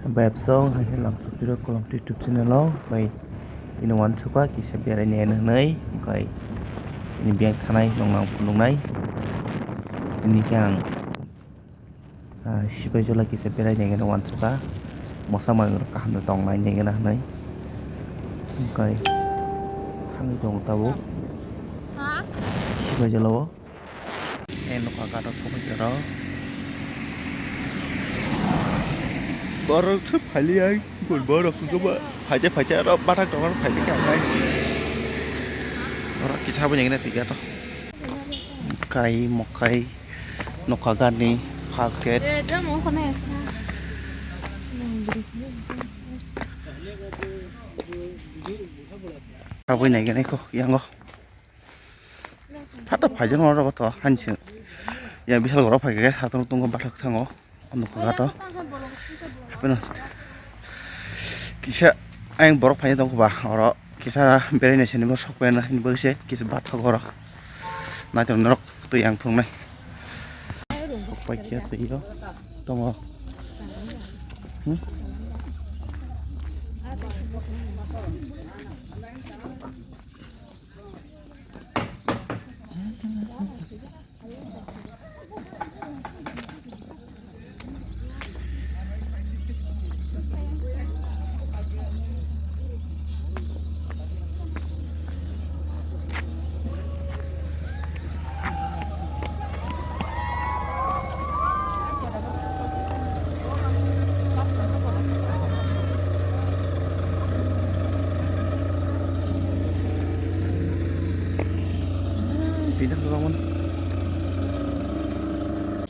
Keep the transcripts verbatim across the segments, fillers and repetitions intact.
Bayapsong hai khe lamsok piro kolom YouTube channel o, okai tini uansukha kisa berai nai hinwi, okai tini biyang thanai nong nang phunuknai. Tini khe ang, ah, Sipaijala kisa berai nai hinwi uansukha, mosa mai rok kaham no tong nai hinwi, okai thangwi tongo tabuk Sipaijala o. Tei nokha gata sokoi oro. Borok se phailai ai, borok khe ba phaide phaide oro bathak tongo phaide khe ang nai. Oro kisa bo nengna twi gato. Kai mokai nokha gani first gate. Aboni nai gani kho yango. Phato phaijak norok to hanse. Ya bisal borok phaikhe satung tongo bathak thango. Nokha gato. Kisa ayang borok phaina tongkha ba oro kisa berai nai sini bo sok phaina hinwi se kisa bathak oro. Naitok norok twi ang phunuknai. Sok pai khe twi o tongo. Hmm?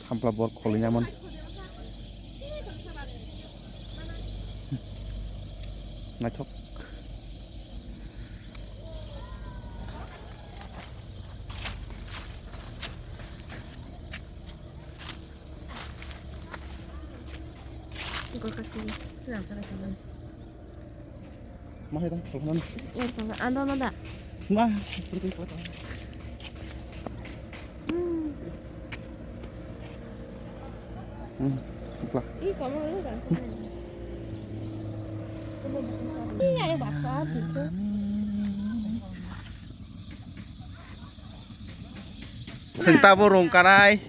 Sampla bor kholi naman. Naithok. Gol kasi. Mahai tang salman. Anda mada. Ma. Hmm. Hmm. Ih, kamu ini kan. Iya, ya, bapak gitu. Sengta bo rong kanai.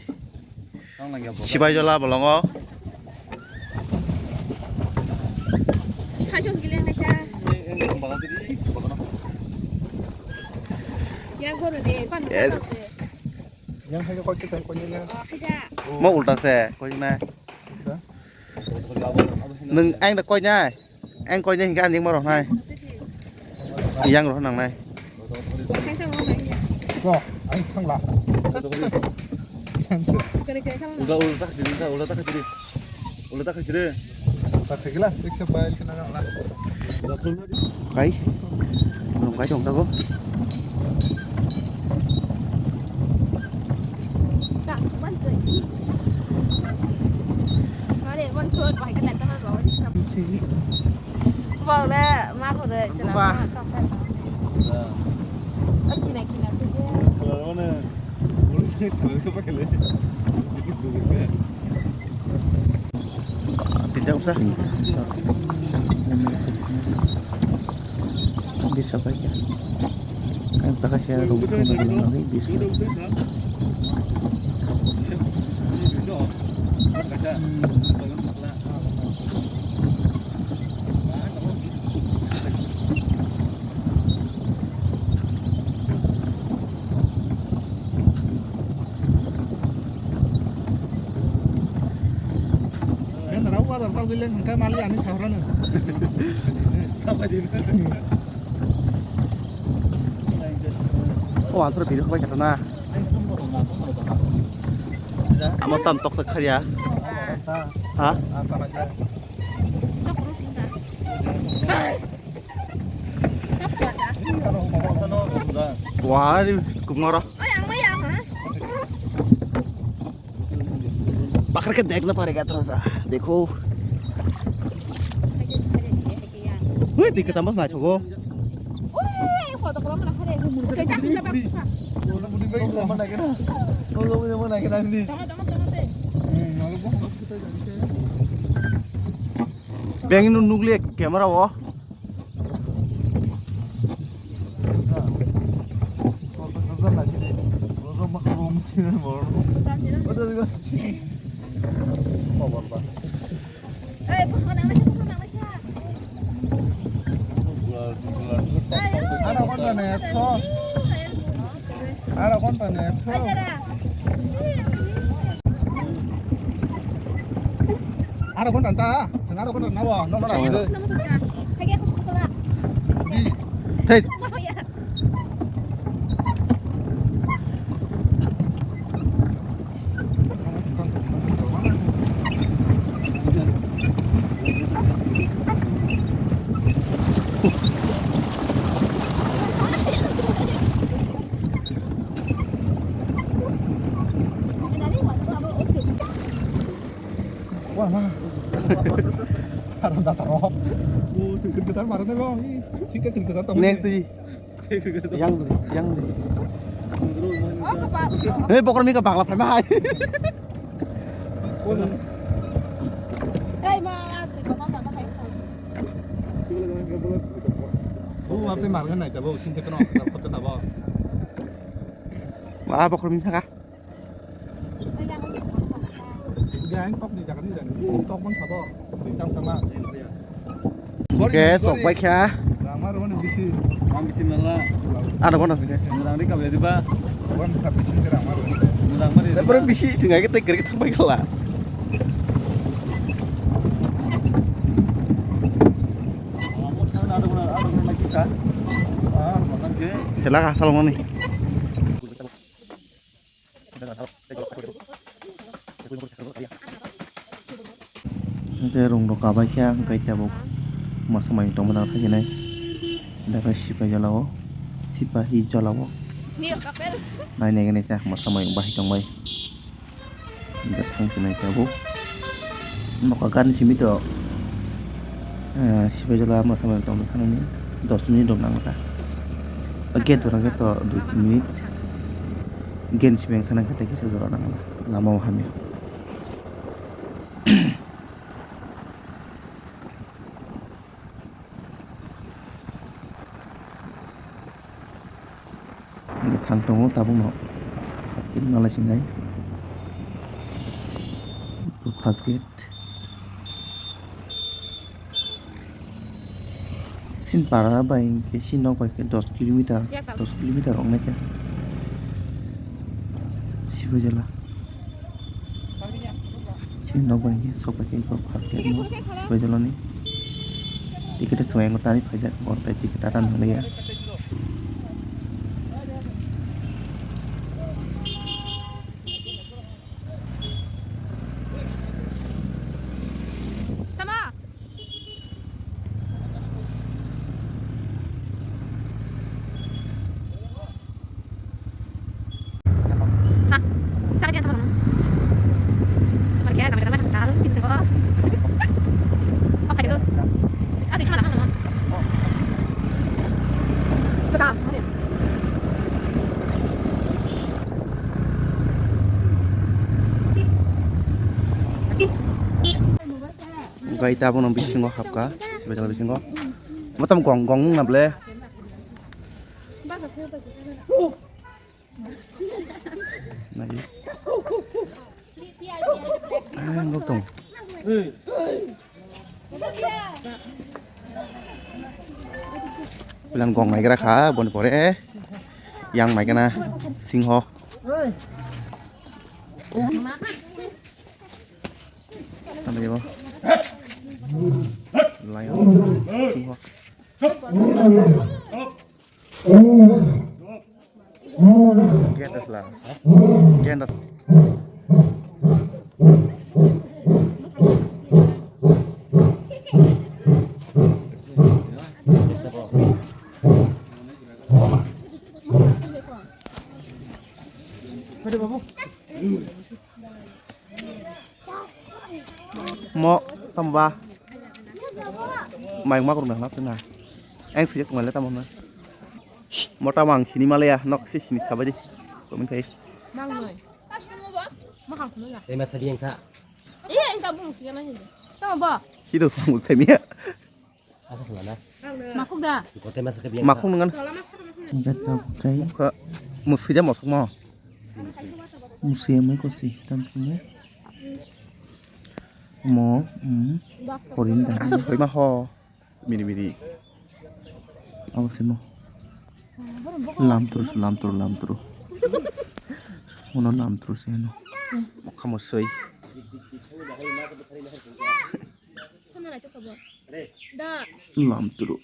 Sibai jola bolongo. Yes. Mo ulta se koi na. Nung ang da koi na. Ang koi na hingka aning mo rok nai. Yang rok nang nai. Bo, ang thangla. Ulta, ulta khajiri, ulta, ulta khajiri. Ulta khajiri. Ulta khajila, eksa pai kana la. Kai. Nung kai tong tago. Bawle ma khore chwla. Ba. Ang kina kina. Tidak usah. Bisa pakai. Ang taka siya rong kung ano ano ni bisa. Yang rau ada rau bilang engkai mali ani sahrana. O answer biri koi kata na. Amo tam tok tak kharia. Ha? Wah, ini kumara. पकड़ के देखना पड़ेगा थोड़ा सा। देखो। Wih, di kecambah naik, Cok. Beng no nukliya camera o. Ada konta ni ekso. Ada konta ni ekso. Ada konta ta. Ada konta nawa. Nomor ada. Thai. Wah, mana? Haram datar, oh. Oh, sing kerja marah nih, Bang. Ih, sing kerja tamu. Next, di. Yang, yang, di. Oh, kepala. Eh, pokoknya ke Bangla pernah, hai. Hei, Mas, di kota apa, hai? Oh, apa marah nih, coba, sing kerja, kota apa? Wah, pokoknya kah? Udah, ini tok nih, jangan nih, jangan. Ini tok, Bang, sabar. Ini tok sama. Oke, sok bai kha. Ramar mana bisi? Ang bisi mela. Ada mana sih? Nurang di kabel di ba? Wan habis ini ramar. Nurang mari. Tapi bisi sengaja kita kira kita bai kala. Ada mana, ada mana lagi kah? Ah, makan ke? Selak asal mana nih? Hwnkhe rung rok kabai khe hwnkhe tabuk masa mai tongma nang thangwi nai. Dakhai sipai jala o, sipahi jala o. Nainai nai khe masa mai bahai tongbai. Hwnkhe thang sinai tabuk. Nokha gari simi to, eh, sipai jala masa mai tongma sanani dos minute rok nang kha. Gate jora khe to dui tin minute. Gen sibeng thana khe tei kisa jora nang lama o hamya. Thang tongo tabukno first gate malai sinai. First gate. Sin para bai hwnkhe sin nok bai khe dos kilometer, dos kilometer wngnai khe. Sibai jala. Sin nok bai hwnkhe sok bai khe eko first gate no sibai jala ni. Ticket o swng tani phaijak, oro tai ticket ata nang liya. Tama. Ha. Saka dia tama. Marke sama kita makan kal, chips ko. Apa itu? Ada cuma lama lama. Besar. Gai tabuk no bisingo hapka, sibai jala bisingo. Motom gong gong wngna ble. Nai. Ah, gotong. Bilang gong naigra kha, boni pore yang naikana singho. Tamo jebo. Lion, singho. Genda sela. Genda. Mo tamo ba? Mai ma kurung na tuna. Eng sujak ngai le tamo na. Mo tamo ang sini male ya, nok si sini sabadi. Komen kai. Mang noi. Mo khang khum ya. Ema sabi yang sa. Iya, engka bung sih kan aja. Tamo ba? Hido tong semiya. Asa sala na. Makuk da. Kote masa ke biang. Makuk nungan. Enggak tahu kai. Ka musida mosok mo. Musi amai kosi tam sini. Mo, hmm. Korin da. Asa soi ma ho. Miri miri. Abo simo. Lamtru, lamtru, lamtru. Uno lamtru seno. Mokha mosoi. Lamtru.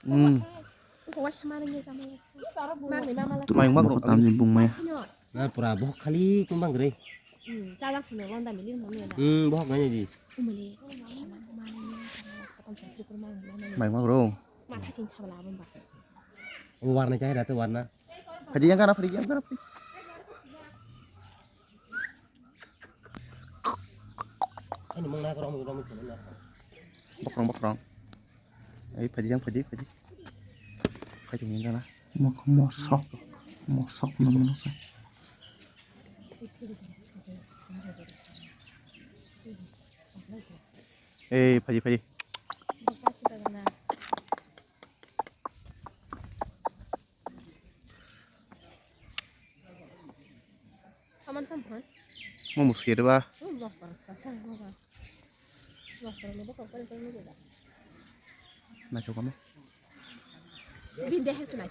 Hmm. Mai mak tamni bung maya. Na pura bohok khali kumbang gre. Hmm, chajak sini wanda milir mami na. Hmm, bohok nanya ji. Umali, sema mami, sapa jatuh kurma mami. Mai mak ro. Mata sing sabala abang ba. Warna cahaya rata warna. Phaidi yang kana, phaidi yang kana, phaidi. Ani mung na ko rom rom ko na. Bokrong, bokrong. Ei, phaidi yang, phaidi, phaidi. Phaidi yang kana. Mok-, mosok, mosok no mano ka. Ei, phaidi, phaidi. Kaman tam phan. Mo musir ba. Hmm, dos parang sa sa mo ba. Dos parang mo ba kau kan kan mo ba. Na chau kamu. Bin deh sini.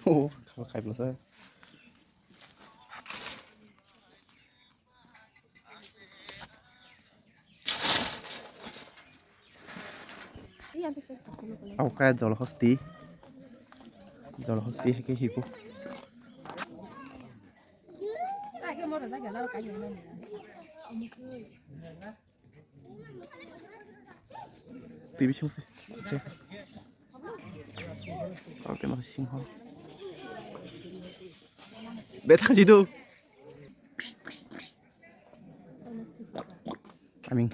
Oh, kau kai belasa. Abo kaya jol hosti. Jol hosti hai khe hibu. Twi bising se. Oke, masih singho. Bethak jidu. Aming.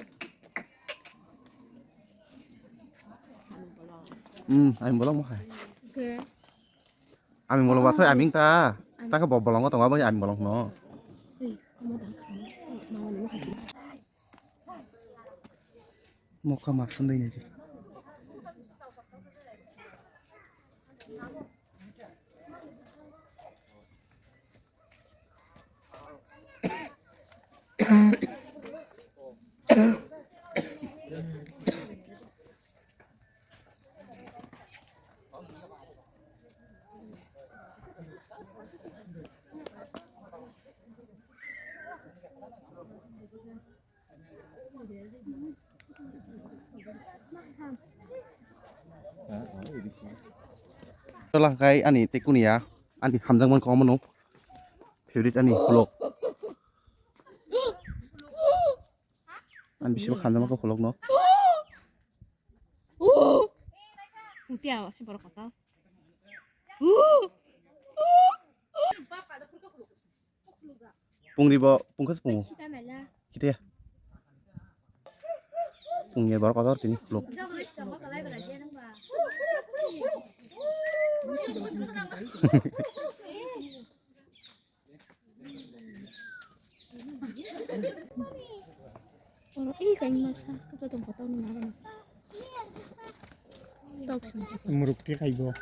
Hmm, aming bolong mo hai. Oke. Aming bolong basoi aming ta. Ta ke bo-, bolong ko tongo bo aming bolong no. Ei, kamu dah. Mau lu hasil. Moka maksud ini aja. Tola kai ani tei kuniya ani hamjakmani kwbangmano favorite ani vlog. Ani bisingo khamjakma khe vlog no. Pungti awa si borok kota. Pungri bo pungkha pungo. Kite ya. Pungni borok kota tini vlog. Oro, ih, kain masa, joto photo ni naro. Tok sini. Muruk ti kaibo.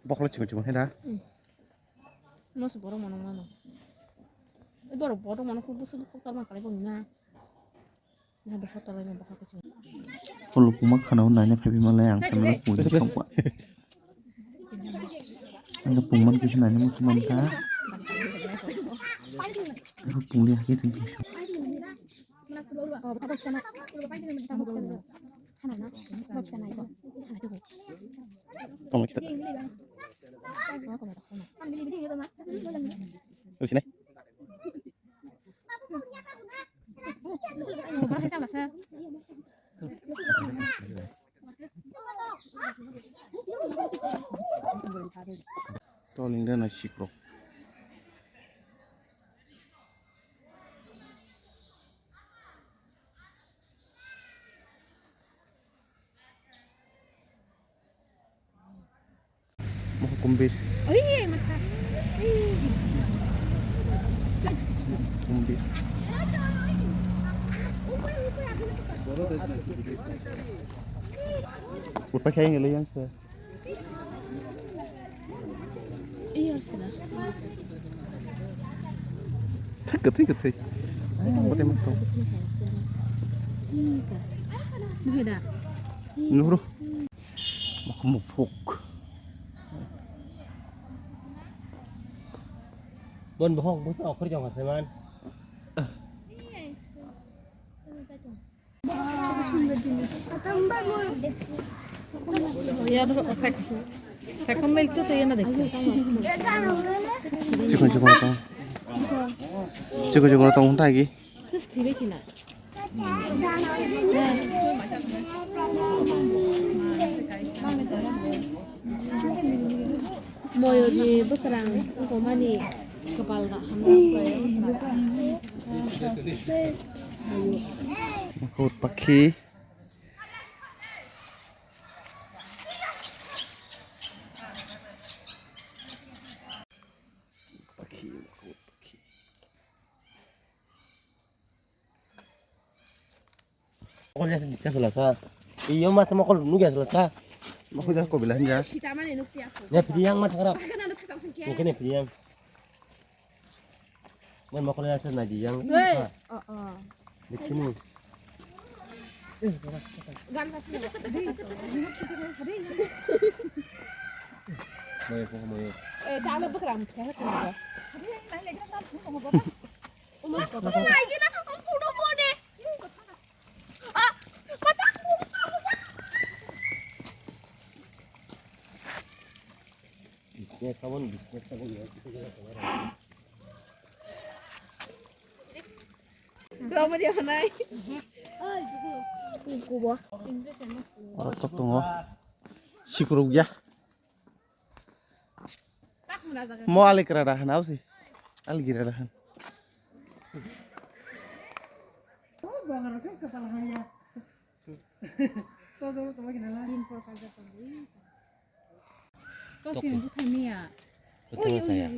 Bokolo chikon chikon hai da. Hmm. Masa borok manang mano. Borok borok manang kuk busu kuk tarma kalai boni na. Na basa tolai na bokha kaching. Kolo puma khana o naina phaibi malai ang khamna pungwi songkwa. Ang pungman kisa naina muchung man ta. Ang pungli hakhe tong kisa. Tong kita. Sini. Tol hingra nai sikrok. Moho kumbir. Oye, masa. Kumbir. Upa kaya ngelai yang se. Iya, sila. Thik, thik, thik. Bote mo to. Iya, ka. Buhe da. Nuru. Mokho muphuk. Bon bohok busa okhor jong haseman. Iya, bos, okhor. Saya kembali tuh, tuh, ya, nak, deh. Chikon, chikon, tong. Chikon, chikon, tong, tagi. Just thibe kina. Moyoni bwkrang wngkha mani kwpal hamya. Makhot pakhi. Pakhi, makhot pakhi. Mokol jas bisa selasa. Iyo mas mokol nu jas selasa. Mokol jas ko bilang ja. Sita mane nuk tiak ko. Ya pidiyang mas harap. Bahkan anu kata sing kia. Mungkin ya pidiyang. Man mokol jas na diyang. Hei. Oh, oh. Dikini. Gan ta sini. Moyo ko moyo. Eh, ta anu bwkrang. Business sabon, business sabon ya. Oro tok tongo. Sikuruk ya. Mo alikra da hana usi. Algira da han. Tok ni. Tok ni saya.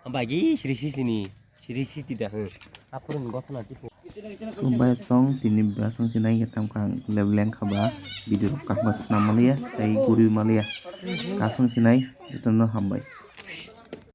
Hambai gi siri sisi ni. Siri sisi da, hmm. Aphuru ni gotha na tipo. Khulumbai song, tini basong sinai khe tamkha ang lebleng khaba, video rok kahma swnam maliya, tei guri maliya. Kasong sinai, jotono hambai.